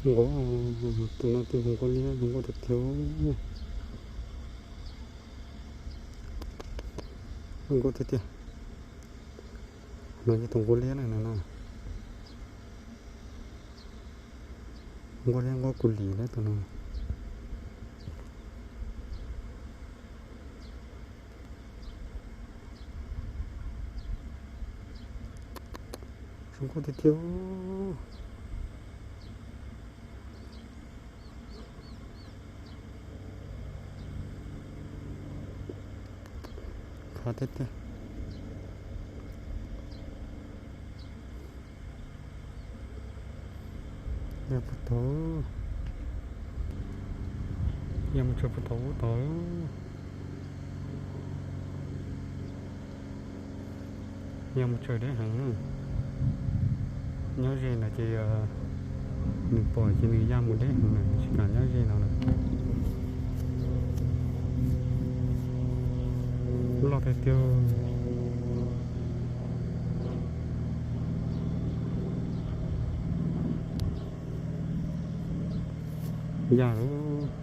Nquab, tus no twb zoo nquab liab, zoo nquab tiag tiag. Zoo nquab tiag tiag. No yog tus nquab liab na no. Nquab liab nquab kuv lim lawm tus no. Zoo nkauj tiag tiag. Qab tiag tiag. Yog puag tod, yog mus tsaws puag tod ub tod. Yog mus tsaws deb heev. Nyob ze no ces nws pom ces nws ya mus deb heev lawm, tsis kam nyob ze no lawm. Loj tiag tiag. Ya lawm.